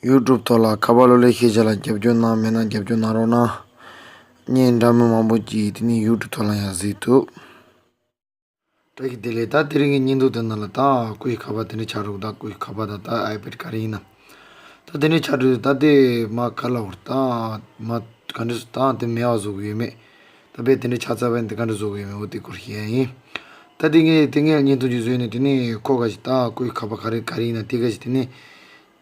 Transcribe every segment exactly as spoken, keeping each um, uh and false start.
ཡུ་ཊུབ་ཐོག་ལ་ཁ་པར་གློག་ཀླད་ཤེས་བྱ་ལ་རྒྱབ་སྐྱོར་གནང་མེད་ན་རྒྱབ་སྐྱོར་གནང་རོགས་གནང་། བརྙན་འདྲ་མིན་མང་པོ་ཅིག་དེ་ནས་ཡུ་ཊུབ་ཐོག་ལ་ཡང་གཟིགས་ཐུབ། བཀྲ་ཤིས་བདེ་ལེགས། ད་དེ་རིང་གི་བརྙན་ཐུང་དེ་ནང་ལ་ད་སྐུ་ཡི་ཁ་པར་དེ་འདྲ་ཆགས་འགྲོ་གི། ད་སྐུ་ཡི་ཁ་པར་དང་ད་ཨའི་པེ་ཌི་ག་རེ་ཡིན་ན། ད་དེ་འདྲ་ཆགས་འགྲོ་གི། ད་དེ་མ་ག་ལ་བར་ད་མ་ག་འདྲ་སུ་ད་དེ་མེད་པ་བཟོ་གི་ཡོད་མེད། ད་དཔེ་དེ་འདྲ་ཆགས་ཚར་བ་ཡིན་དེ་ག་འདྲ་བཟོ་གི་ཡོད་མེད་འོ་དེ་སྐོར་བཤད་ཡ་ཡིན། ད་དེ་ངས་དེ་ངས་བརྙན་ཐུང་ཅིག་བཟོས་ནས་དེ་ནས་ཁོ་ག་ཞིག་ད་སྐུ་ཡི་ཁ་པར་ག་རེ་ག་རེ་ཡིན་ན་དེ་ག་ཞིག་དེ་ནས།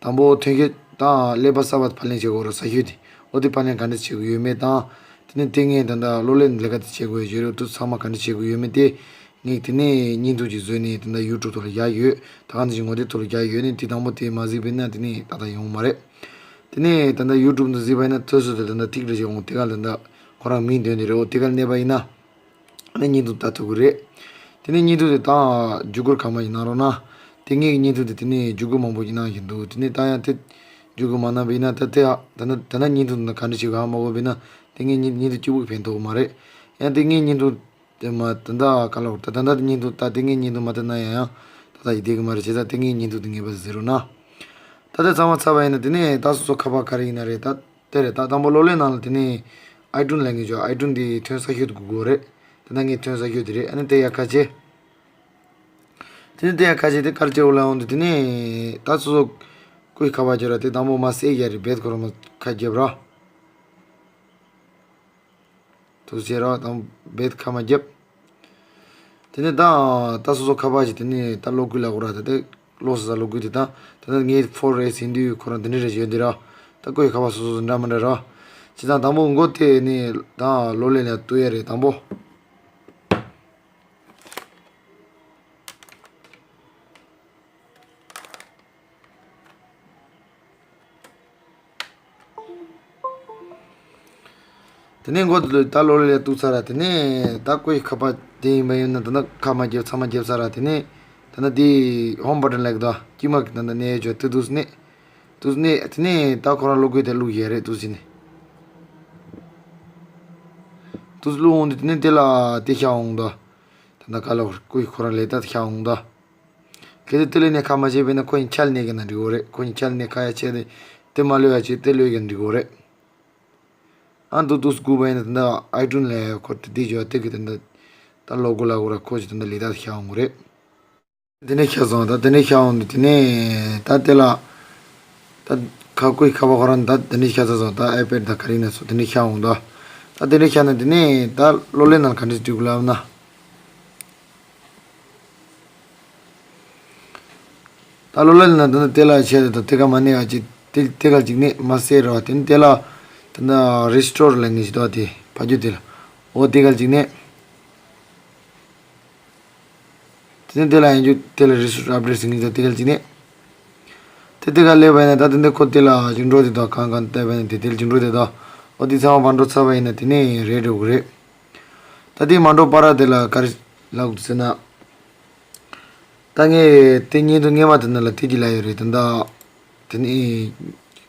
དང་པོ་ཐོན་སྐྱེད་དང་ཀླད་པ་གསར་པ་ཕབ་ལེན་བྱེད་དགོས་ར་ས་ཤོད་དེ། འོ་དེ་ཕབ་ལེན་ག་འདྲ་བྱེད་དགོས་ཡོད་མེད་དང་། དེ་ནས་དེ་ངས་ད་ལྟ་གློག་ཀླད་ལས་ཀ་དེ་བྱེད་དགོས་ཡོད་རེད། དུ་ཚང་མ་ག་འདྲ་བྱེད་དགོས་ཡོད་མེད་དེ། ངས་དེ་ནས་བརྙན་ཐུང་ཅིག་བཟོས་ནས་ད་ལྟ་ཡུ་ཊུབ་ཐོག་ལ་བཞག་ཡོད། ད་ག་ནང་བཞིན་ངོ་དེབ་ཐོག་ལ་བཞག་ཡོད་ནས་དེ་དང་པོ་དེ་མ་གཟིགས་པ་ཡིན་ན་དེ་ནས་ད་ལྟ་ཡོང་མ་རེད། དེ་ནས་ད་ལྟ་ཡུ་ཊུབ་འདི་གཟིགས་པ་ཡིན་ན་ཐོས་སོ་དེ་ད་ལྟ་ཐིག་རེ་བྱེད་འོང་དེ་ག་ད་ལྟ་ཁོ་རང་མིང་འདོན་དེ་རེད། འོ་དེ་ག་གནས་པ་ཡིན་ན། ཨ་ནི་བརྙན་ཐུང་ལྟ་ཐུབ་ཀྱི་རེད། དེ་ནས་བརྙན་ཐུང་དེ་དང་བརྒྱུད་སྐུར་གང་མང་ཞིག་གནང་རོགས་གནང་། དེ་ངས་ཀྱི་བརྙན་ཐུང་དེ་དེ་ནས་བརྒྱུད་སྐུར་མང་པོ་ཞིག་གནང་བཞིན་འདུག་དེ་ནས་ད་ཡང་དེ་བརྒྱུད་སྐུར་མ་གནང་བ་ཡིན་ན་ད་དེ་ད་ད་ད་ད་བརྙན་ཐུང་དེ་ག་འདྲ་ཞིག་ཧ་མ་གོ་བ་ཡིན་ན་དེ་ངས་བརྙན་བརྙན་ཐུང་གཅིག་པུ་ཕན་ཐོགས་མ་རེད། ཡང་དེ་ངས་བརྙན་ཐུང་དེ་མ་ད་ད་ག་ལ་ད་ད་ད་བརྙན་ཐུང་ད་དེ་ངས་བརྙན་ཐུང་མ་ད་གནང་ཡང་ཡང་ད་ད་ཡིད་བདེ་གི་མ་རེད། བྱས་ཙང་དེ་ངས་བརྙན་ཐུང་དེ་ངེས་པར་གཟིགས་རོགས་གནང་། ད་ལྟ་ཚང་མ་ཚར་བ་ཡིན་ན་དེ་ནས་ད་སོ་སོ་ཁ་པར་ག་རེ་ཡིན་ན་རེད། ད་དེ་རེད། ད་དང་པོ་གློག་ཀླད་ནང་ལ་དེ་ནས་ཨའི་ཊུན་ལབ་མཁན་ཅིག་ཨའི་ཊུན་དེ་ཐོན་ས་ཤོད་དགོས་དགོས་རེད། དེ་ན་ངས་ཐོན་ས་ཤོད་དེ་རེད། ཨ་ནི་དེ་ཡར་ཁ་ཕྱེ། དེ་ནས་དེ་ཡར་ཁ་ཕྱེ་དེ་ག་རེ་བྱེད་དགོས་ལབ་འོང་དུས་དེ་ནས་ད་སོ་སོ་སྐུ་ཡི་ཁ་པར་བྱོས་ར་དེ་དང་པོ་མ་གསལ་རྒྱ་རེད། བེད་ཁོ་རང་མ་ཁ་རྒྱབ་ར། ཐུགས་རྗེ་ཆེ་ར་དང་བེད་ཁ་མ་རྒྱབ། དེ་ནས་ད་ད་སོ་སོ་ཁ་པར་ཞིག་དེ་ནས་ད་གློག་སྐུད་ལ་གོ་ར་ད་དེ་གློག་ས་ས་གློག་སྐུད་དེ་ད་ད་ད་ངས་ཕོར་རེད་ཟིན་དུས་ཁོ་རང་དེ་འདྲ་རེད་བྱོས་འདི་ར། ད་ཁོ་ཡི་ཁ་པར་སོ་སོ་སོ་འདྲ་མི་འདྲ་ར། བྱས་ཙང་དང་པོ་མགོ་དེ་ནས་ད་གློག་ཀླད་ལ་གཏུག་ཡ་རེད་དང་པོ། དེ་ནས་མགོ་དེ་ལ་ད་གློག་ཀླད་ལ་གཏུག་ཚར་ར། དེ་ནས་ད་ཁོ་ཡི་ཁ་པར་དེ་ཡིན་པ་ཡིན་ན་ད་ནི་ཁ་མ་བརྒྱབ་ཚང་མ་བརྒྱབ་ཚར་ར། དེ་ནས་ད་ནི་དེ་ཧོམ་བ་ཊན་ལབ་ཀྱི་འདུག་དཀྱིལ་མ་གི་ད་ནི་གནས་ཡོད་ཅོག་དེ་འདུག་སེ་གནས། འདུག་སེ་གནས། དེ་ནས་ད་ཁོ་རང་གློག་སྐུད་དེ་བླུག་ཡས་རེད། འདུག་སེ་ནས། འདུག་སེ་བླུག་འོང་དུས་དེ་ནས་དེ་ལ་དེ་ཤར་འོང་འདུག་ད་ནི་ག་ལ་བར་སྐུ་ཡི་ཁོ་རང་ལས་ད་དེ་ཤར་འོང་འདུག་གལ་ཏེ་དེ་ལས་ནས་ཁ་མ་བྱས་པས་ན་ཁོ་ཡིན་ཆ་ལ་གནས་ཀྱི་ན་འགྲིག་གོ་རེད། ཁོ་ཡིན་ཆ་ལ་གནས་ཁ་ཡ་ཆད་དེ་དེ་མ་ལོས་ཡ་ཆེ་དེ་ལོས་ཀྱི་འགྲིག་གོ་རེད། ཨ་འདུག་འདུག་སྒུག་པ་ཡིན་ན་ད་ལྟ་ཨའི་ཊུན་ལས་ཁོ་དེ་དེ་བརྗོད་དེ་གི་ད་ལྟ་ད་ལོ་གོ་ལ་གོ་ར་ཁོ་ཅི་ད་ལྟ་ལས་ད་ཤ་འོང་གོ་རེད། དེ་ནས་ཤ་སོང་ད་དེ་ནས་ཤ་འོང་དེ་ནས་ད་དེ་ལ་ད་ཁ་ཁོའི་ཁ་བ་ཁོ་རང་ད་དེ་ནས་ཤ་ཚ་སོང་ད་ཨའི་པེ་ཌི་ད་ག་རིང་ན་སོང་དེ་ནས་ཤ་འོང་ད་ད་དེ་ནས་ཤ་ན་དེ་ནས་ད་གློག་ཀླད་ནང་ག་འདྲ་འགྲིག་ལབ་ན། ད་གློག་ཀླད་ནང་ད་ནི་དེ་ལ་བྱས་ཏེ་ད་དེ་ག་མ་གནས་ཡ་ཅིག་དེ་དེ་ག་ཅིག་གནས་མ་གསལ་ར་བ་དེ་ནི་དེ་ལ་ད་ནི་རི་སི་ཊོར་ལབ་ངེས་ཤིག་ད་དེ་ཕ་རྒྱུད་དེ་ལ་འོ་དེ་ག་ཅིག་གནས། དེ་ནི་དེ་ལ་ཡང་རྒྱུ་དེ་ལ་རི་སི་ཊོར་ཨབ་ཌེ་ཊི་ཟེར་ངེས་ཤིག་ད་དེ་ག་ཅིག་གནས། དེ་དེ་ག་སླེབས་པ་ཡིན་ན་ད་དེ་འདི་ཁོ་དེ་ལ་ཅིག་འགྲོ་དེ་ད་གང་གང་བལྟས་པ་ཡིན་ན་དེ་དེ་ལ་ཅིག་འགྲོ་དེ་ད་འོ་དེ་ཚང་མ་ཕར་འགྲོ་ཚར་བ་ཡིན་ན་དེ་ནི་རེད་འགྲོ་གི་རེད། ད་དེ་མ་འགྲོ་བར་དེ་ལ་ག་རེ་ལབ་དགོས་ཟེར་ན། ད་ངས་དེ་བརྙན་ཐུང་སྔས་མ་དེ་ནང་ལ་དེ་གཅིག་ལབ་ཡོད་རེད། དེ་འདྲ་དེ་ནི་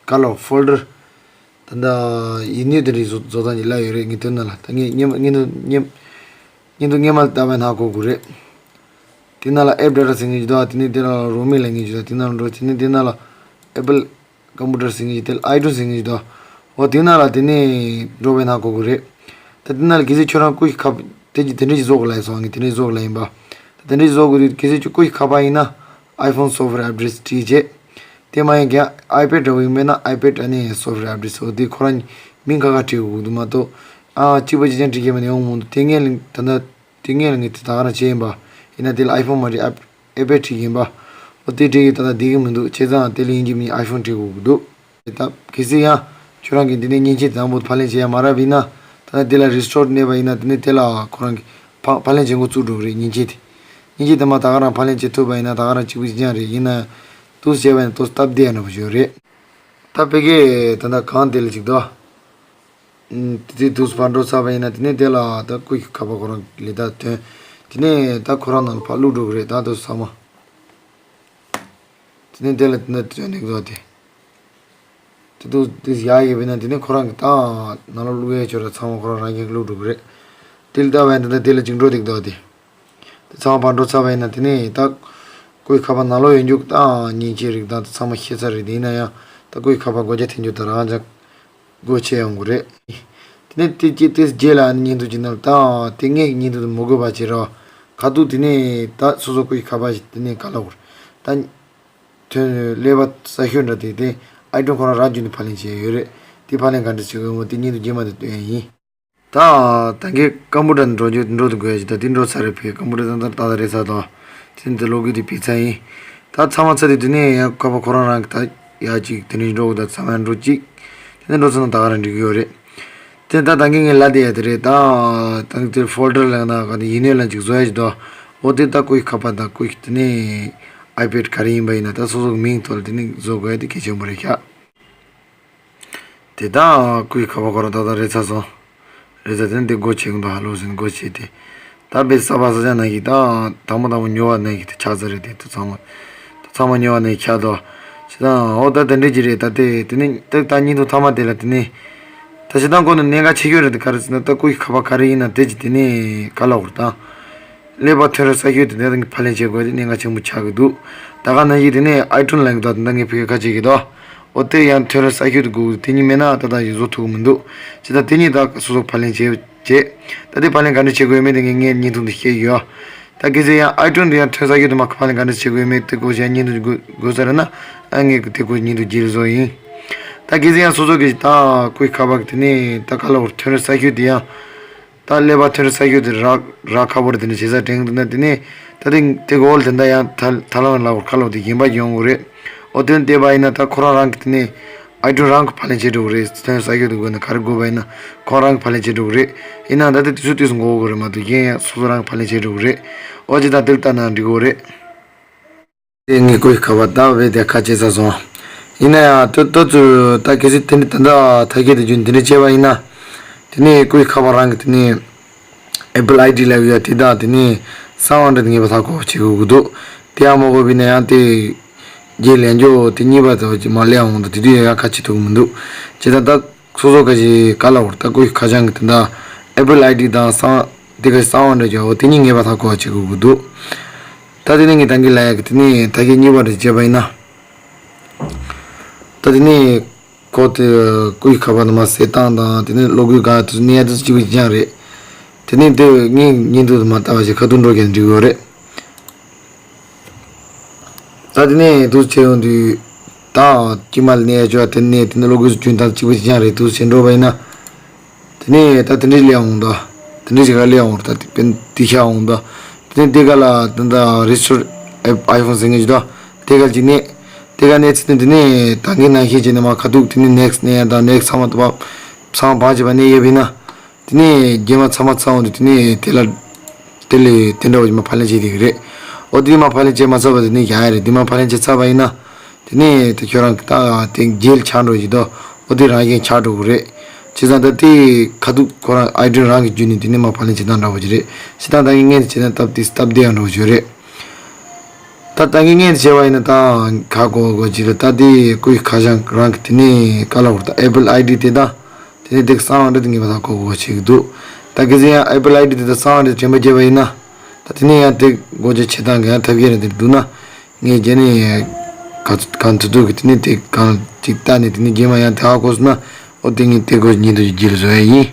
ག་ལ་ཕོལ་ཌར་དེ་འདྲ་ཡིག་སྣོད་དེ་འདྲ་བཟོ་བཟོ་སྟངས་ཅིག་ལབ་ཡོད་རེད། ངས་དེ་ནང་ལ་ད་ངས་སྔས་མ་བརྙན་ཐུང་སྔས་བརྙན་ཐུང་སྔས་མ་ལ་ལྟ་བ་ན་གོ་དགོས་རེད། དེ་ནང་ལ་ཨེབ་ཌེ་ཊ་ཟེར་མཁན་ཅིག་འདུག་དེ་ནས་དེ་ནང་ལ་རོ་མི་ལབ་མཁན་ཅིག་འདུག་དེ་ནང་ལ་འགྲོ་དེ་ནས་དེ་ནང་ལ་ཨེ་པལ་ཀམ་པུ་ཊར་ཟེར་མཁན་ཞིག་དེ་ལ་ཨའི་ཊུན་ཟེར་མཁན་ཞིག་འདུག་འོ་དེ་ནང་ལ་དེ་ནས་འགྲོ་བའི་ནང་གོ་དགོས་རེད། ད་དེ་ནང་ལ་གལ་སྲིད་ཁྱོད་རང་སྐུ་ཡི་ཁ་དེ་ཅི་དེ་འདྲ་ཞིག་བཟོ་དགོས་ལབ་ཡིན་སོང་ངས་དེ་འདྲ་ཞིག་བཟོ་དགོས་ལབ་ཡིན་པ། ད་དེ་འདྲ་ཞིག་བཟོ་དགོས་དུས་གལ་སྲིད་ཁྱོད་སྐུ་ཡི་ཁ་པར་ཡིན་ན་ཨའི་ཕོན་སོཕ་ཝེར་ཨེ་ཌེ་རེ་སི་བྲིས་བྱས། དེ་མ་ཡིན་ཀྱང་ཨའི་པེཌ་འདྲ་བོ་ཡིན་པས་ན་ཨའི་པེཌ་ཨ་ནི་སོཕ་ཝེར་ཨེ་ཌེ་རེ་སི་འོ་དེ་ཁོ་རང་མིང་ཁ་ཁ་བྲིས་དགོས་འདུག་མ་གཏོགས་ཨ་གཅིག་པ་གཅིག་རྐྱང་བྲིས་མཁན་མ་ནས་ཡོང་མི་འདུག་དེ་ངས་ད་ལྟ། དེ་ངས་ལ་ངས་དེ་ད་ག་རང་བྱས་ཡིན་པ། ཡིན་ན་དེ་ལ་ཨའི་ཕོན་མ་བྲིས་ཨ་ཨའི་པེཌ་བྲིས་ཡིན་པ། འོ་དེ་བྲིས་ཡིན་ད་ལྟ་བསྡད་ཀྱི་མི་འདུག་བྱས་ཙང་དེ་ལ་དབྱིན་ཇི་མིང་ཨའི་ཕོན་བྲིས་དགོས་ཀྱི་འདུག་ད་གལ་སྲིད་ཡང་ཁྱོད་རང་གིས་འདི་ནས་མཉེན་ཆས་དང་པོ་ཕབ་ལེན་བྱེད་ཡ་མ་རག་པ་ཡིན་ན་ད་ལྟ་དེ་ལ་རི་སི་ཊོར་གནས་པ་ཡིན་ན་དེ་ནས་དེ་ལ་ཁོ་རང་གིས་ཕ་ཕབ་ལེན་བྱེད་འགོ་བཙུགས་འགྲོ་གི་རེད། མཉེན་ཆས་དེ་མཉེན་ཆས་དེ་མ་ད་ག་རང་ཕབ་ལེན་བྱེད་ཐུབ་པ་ཡིན་ན་ད་ག་རང་གཅིག་པུ་གཅིག་རྐྱང་རེད། ཡིན་ན་དུས་བྱས་པ་ཡིན་ན་དུས་སྟབས་བདེ་ཡ་འདྲ་པོ་ཞིག་རེད། ད་ཕ་གིར་ད་ལྟ་གང་དེ་ལ་ཅིག་འདུག་དེ་དུས་ཕར་འགྲོ་ཚར་བ་ཡིན་ན་དེ་ནས་དེ་ལ་ད་སྐུ་ཡི་ཁ་པར་ཁོ་རང་ལས་ད་ཐོན། དེ་ནས་ད་ཁོ་རང་ནང་ལ་ཕར་བླུགས་འགྲོ་གི་རེད་ད་དུས་ཚང་མ། དེ་ནས་དེ་ལ་དེ་ནས་ཐོན་ནས་འགྲོ་དེ། དེ་དུས་དེ་ཡག་ཡོད་པས་ན་དེ་ནས་ཁོ་རང་གི་ད་ནང་ལ་བླུགས་ཡས་ཆོ་ར་ཚང་མ་ཁོ་རང་རང་གིས་བླུགས་འགྲོ་གི་རེད། དེ་ལ་ལྟ་བ་ཡིན་ད་དེ་ལ་ཅིག་འགྲོ་འདུག་ད་དེ། དེ་ཚང་མ་ཕར་འགྲོ་ཚར་བ་ཡིན་ན་དེ་ནས་ད་སྐུ་ཡི་ཁ་པར་ནང་ལོགས་ཡོད་རྒྱུ་ད་མཉེན་ཆས་རིགས་ད་དེ་ཚང་མ་ཤེས་ཚར་རེད། དེ་ཡིན་ན་ཡང་ ད་སྐུའི་ཁ་པར་སྒོ་རྒྱ་འཐེན་རྒྱུ་དང་རང་ཅག་སྒོ་ཕྱེ་ཡོང་གི་རེད། དེ་ནས་དེ་རྗེས་དེ་རྗེས་ལ་ཨ་ནི་བརྙན་ཐུང་ཅིག་ནང་ལ་ད་དེ་ངས་བརྙན་ཐུང་དུ་མི་དགོས་པ་བྱེད་རོགས། ཁ་ཐུག་དེ་ནས་ད་སོ་སོ་སྐུའི་ཁ་པར་ཞིག་དེ་ནས་ག་ལ་བོར། ད་ཐོན་ཀླད་པ་གསར་ཤོས་འདྲ་དེ་དེ་ཨའི་ཊུན་ཁོ་རང་རང་བརྒྱུད་ནས་ཕབ་ལེན་བྱས་ཡོད་རེད། དེ་ཕབ་ལེན་ག་འདྲ་བྱེད་དགོས་མོ་དེ་བརྙན་ཐུང་རྗེས་མ་དེ་སྟོན་ཡ་ཡིན། ད་ད་གིན་ཀམ་པུ་ཊར་འགྲོ་རྒྱུ་འགྲོ་དུ་དགོས་ཡ་ཅིག་ད་དེ་འགྲོ་ཚར་རེད། ཕའི་ཀམ་པུ་ཊར་ད་ད་ད་ད་རེད་ཚར་དོ། དེ་འདི་ལོ་རྒྱུས་དེ་ཕིག་ཚར་ཡིན། ད་ཚང་མ་ཚར་དུས་དེ་ནས་ཡང་ཁ་པར་ཁོ་རང་རང་གི་ད་ཡ་ཅིག་དེ་འདྲ་འགྲོ་གི་ད་ཚང་མ་འགྲོ་ཅིག་དེ་ནས་འགྲོ་ཚར་ན་ད་ག་རང་འགྲིག་གི་ཡོད་རེད། དེ་ད་ད་གིན་ངས་ལབ་བསྡད་ཡ་དེ་རེད། ད་ད་གིན་དེ་ཕོལ་ཌར་ལ་ན་ག་དེ་ཡིན་ནོད་ལ་ཅིག་བཟོ་ཡ་ཅིག་དོ། འོ་དེ་ད་སྐུའི་ཁ་པར་ད་སྐུའི་དེ་ནས་ཨའི་པེ་ཌི་ག་རེ་ཡིན་པ་ཡིན་ན་ད་སོ་སོ་གི་མིང་ཐོག་ལ་དེ་ནས་བཟོ་དགོས་ཡ་དེ་གལ་ཆེན་པོ་རེད་ཤག་དེ་དང་སྐུའི་ཁ་པར་ཁོ་རང་ཏག་ཏག་རེད་ཚར་སོང་། རེད་ཚར་དེ་ནས་དེ་སྒོ་ཕྱེ་གི་འདུག་ཧ་ལོ་ཟེར་ནས་སྒོ་ཕྱེ་དེ། ད་བེ་ས་བ་ས་ཆ་ནང་གི་ད་དང་པོ་དང་པོ་ཉོ་བ་ནང་གི་དེ་ཆགས་ཚར་རེད། དེ་དེ་ཚང་མ་དེ་ཚང་མ་ཉོ་བ་ནང་གི་ཆགས་འདུག་བྱས་ཙང་འོ་ད་དེ་འདྲས་ཀྱི་རེད། ད་དེ་དེ་ནས་ད་ད་བརྙན་ཐུང་མཐའ་མ་དེ་ལ་དེ་ནས་ད་བྱས་ཙང་ཁོ་ནི་གནད་འགག་ཆེ་ཤོས་རེད། དེ་ག་རེ་ཟེར་ན་ད་སྐུའི་ཁ་པར་ག་རེ་ཡིན་ན་དེ་ཅི་དེ་ནས་ག་ལ་འོར་དང་། ཀླད་པ་ཐོན་རེ་ས་ཁྱོད་དེ་འདྲ་དང་ཕབ་ལེན་བྱེད་དགོས་དེ་གནད་འགག་ཆེན་པོ་ཆགས་ཀྱི་འདུག་ད་ག་ནང་བཞིན་དེ་ནས་ཨའི་ཊུན་ལ་ཡིན་ད་ད་ངས་ཕ་གི་ཁ་ཆེ་གི་དོ། འོ་དེ་ཡང་ཐོན་རེ་ས་ཁྱོད་དེ་དགོས་དེ་གཉིས་མེད་ན་ད་ད་ཡིན་བཟོ་ཐུབ་ཀྱི་མི་འདུག་བྱས་ཙང་དེ་གཉིས་ད་སོ་སོ་ཕབ་ལེན་བྱེད་བྱེད། ད་དེ་ཕབ་ལེན་ག་འདྲ་བྱེད་དགོས་མེད་དེ་ངས་ངས་བརྙན་ཐུང་དེ་བཤད་ཡོད། ད་གལ་སྲིད་ཡང་ཨའི་ཊུན་དེ་ཡང་ཐོན་ས་ཁྱོད་དེ་མ་ཕབ་ལེན་ག་འདྲ་བྱེད་དགོས་མེད་དེ་སྐོར་ཞིག་ཡང་བརྙན་ཐུང་དགོས་དགོས་ས་རེད་ན་ཨ་ངས་དེ་སྐོར་བརྙན་ཐུང་རྗེས་ལ་བཟོ་ཡིན། ད་གལ་སྲིད་ཡང་སོ་སོ་གི་ད་སྐུའི་ཁ་པར་གི་དེ་ནས་ད་ག་ལ་བར་ཐོན་རེ་ས་ཁྱོད་དེ་ཡང་། ད་ཀླད་པ་ཐོན་རེ་ས་ཁྱོད་དེ་རག་རག་ཁ་པོ་རེད། དེ་ནས་བྱེད་ས་དྲན་འདུག་ན་དེ་ནས་ད་དེ་དེ་གོ་ལ་དེ་འདྲ་ཡང་ཐ་ཐ་ལང་ལ་བར་ཁ་ལོ་དེ་གཞན་པ་ཡོང་གི་རེད། ཨོ་དེ་ནས་བལྟས་པ་ཡིན་ན་ད་ཁོ་རང་རང་གི་དེ་ནས་ཨའི་ཊུན་རང་གི་ཕབ་ལེན་བྱེད་འགྲོ་གི་རེད། ཐོན་རེ་ས་ཁྱོད་དེ་དགོས་ན་ག་རེ་དགོས་པ་ཡིན་ན་ཁོ་རང་གི་ཕབ་ལེན་བྱེད་འགྲོ་གི་རེད། ཡིན་ན་ད་དེ་དུས་ཚོད་དུས་སུ་འགོར་གི་རེད་མ་གཏོགས་གཞན་ཡང་སོ་སོ་རང་གི་ཕབ་ལེན་བྱེད་འགྲོ་གི་རེད། ཨོ་ཅི་ད་དེ་ལ་ལྟ་ན་འགྲིག་གི་རེད། དེ་ངས་སྐུའི་ཁ་པར་ད་བས་དེ་ཁ་ཕྱེ་ཚར་སོང་། ཡིན་ན་ཡང་ད་ད་ཚོ་ད་གལ་སྲིད་དེ་འདྲ་ད་ལྟ་ཐ་སྐད་དེ་རྒྱུན་འདི་འདྲ་བྱས་པ་ཡིན་ན། དེ་ནས་སྐུའི་ཁ་པར་རང་གི་དེ་ནས་ཨེ་པལ་ཨའི་ཌི་ལབ་ཡོད་དེ་དང་དེ་ནས་གསང་བ་འདྲ་དེ་ངེས་པ་ཐག་གོ་བྱེད་དགོས་ཀྱི་འདུག་དེ་ཡང་མ་གོ་བས་ན་ཡང་དེ་རྗེས་ལན་འཇོག་དེ་གཉིས་པ་ཚོ་ཅིག་མ་ལས་འོང་དུ་དེ་དུས་ཡང་ཁ་ཕྱེ་ཐུབ་ཀྱི་མི་འདུག་བྱས་ཙང་ད། སོ་སོ་ག་ཞིག་ག་ལ་བར་ད་སྐུའི་ཁ་བྱང་གི་དེ་འདྲ་ཨེ་པལ་ཨའི་ཌི་དང་གསང་དེ་ག་གསང་བ་འདྲ་བྱ་བ་དེ་གཉིས་ངེས་པ་ཐག་གོ་བ་བྱེད་དགོས་ཀྱི་འདུག་ད་དེ་ནས་ངས་ད་གིན་ལབ་ཡག་གི་དེ་ནས་ད་གིན་གཉིས་པ་འདྲ་བྱས་པ་ཡིན་ན། ད་དེ་ནས་ཁོ་དེ་སྐུའི་ཁ་པར་ནང་མ་གསལ་སྟངས་དང་དེ་ནས་གློག་སྒུལ་ག་དུ་གནས་ཡ་དུ་གཅིག་པ་ཅང་རེད། དེ་ནས་དེ་ངས་བརྙན་ཐུང་དུ་མ་ལྟ་བ་ཞིག་ཁ་ཐུག་འགྲོ་གི་འགྲིག་ཡོད་རེད། ད་དེ་ནས་དུས་ཆེ་ཡོང་དུས་ད་དཀྱིལ་མ་ལ་གནས་ཡ་ཅོ་དེ་ནས་དེ་ནས་གློག་སྒུལ་གྱོན་སྟངས་གཅིག་པ་གཅིག་རྐྱང་རེད། དུས་ཆེ་འགྲོ་བ་ཡིན་ན། དེ་ནས་ད་དེ་འདྲའི་ལས་འོང་ད། དེ་འདྲའི་ཞིག་ག་ལས་འོང་ད་དེ་དེ་ཤ་འོང་ད། དེ་ནས་དེ་ག་ལ་ད་ད་རི་སི་ཊོར་ཨེ་ཕོན་ཟེར་མཁན་ཅིག་ད། དེ་ག་ཅིག་ནས་དེ་ག་ནས་ཚིག་དེ་ནས་ད་གིན་ནང་བཞིན་བྱས་ནས་མ་ཁ་ཐུག་དེ་ནས་ནེག་སི་ཊི་གནས་ཡ་ད་ནེག་སི་ཊི་ཚང་མ་ད་བ་ཚང་མ་བང་བྱས་པ་གནས་ཡོད་པ་ཡིན་ན། དེ་ནས་རྗེས་མ་ཚང་མ་ཚང་འོང་དུས་དེ་ནས་དེ་ལ་དེ་ལས་དེ་འདྲ་བ་ཞིག་མ་ཕབ་ལེན་བྱེད་དེ་གི་རེད། ཨོ་དེ་མ་ཕབ་ལེན་བྱེད་མ་ཚར་བ་དེ་ནས་བཞག་ཡ་རེད། དེ་མ་ཕབ་ལེན་བྱེད་ཚར་བ་ཡིན་ན། དེ་ནས་དེ་ཁྱོད་རང་གི་ད་དེ་རྗེས་ལ་ཆགས་འགྲོ་ཞིག་དོ། ཨོ་དེ་རང་བཞིན་ཆགས་འགྲོ་གི་རེད། བྱས་ཙང་ད་དེ་ཁ་ཐུག་ཁོ་རང་ཨའི་ཊུན་རང་གི་བརྒྱུད་ནས་དེ་ནས་མ་ཕབ་ལེན་བྱེད་སྟངས་འདྲ་བོ་ཞིག་རེད། བྱས་ཙང་ད་ངས་བྱས་ན་སྟབས་དེ་སྟབས་བདེ་ཡང་འགྲོ་གི་ཡོད་རེད། ད་ད་ངས་བརྙན་བྱས་པ་ཡིན་ན་ད་ག་གོ་གོ་ཅི་རེད། ད་དེ་སྐུའི་ཁ་བྱང་རང་གི་དེ་ནས་ག་ལ་བར་ད་ཨེ་པལ་ཨའི་ཌི་དེ་ད་དེ་ནས་དེ་གསང་བ་འདྲ་དེ་ངེས་པ་ད་གོ་གོ་བྱེད་ཀྱི་འདུག་ད་གལ་སྲིད་ཡང་ཨེ་པལ་ཨའི་ཌི་དེ་ད་གསང་བ་འདྲ་དྲན་པ་བརྒྱབ་པ་ཡིན་ན་ད་དེ་ནས་ཡང་དེ་སྒོ་འབྱེད་བྱེད་སྟངས་གི་ཡང་ཐབས་ཤེས་རེ་དེ་འདུག་ན་ངས་རྗེས་ནས་ག་གང་ཐུབ་ཐུབ་གི་དེ་ནས་དེ་གང་ཅིག་ལྟ་ནས་དེ་ནས་རྗེས་མ་ཡང་དེ་ཧ་གོ་སོང་ན་ཨོ་དེ་ངས་དེ་སྒོ་ཉིན་དུ་རྒྱུ་རྒྱུ་བཟོ་ཡ་ཡིན།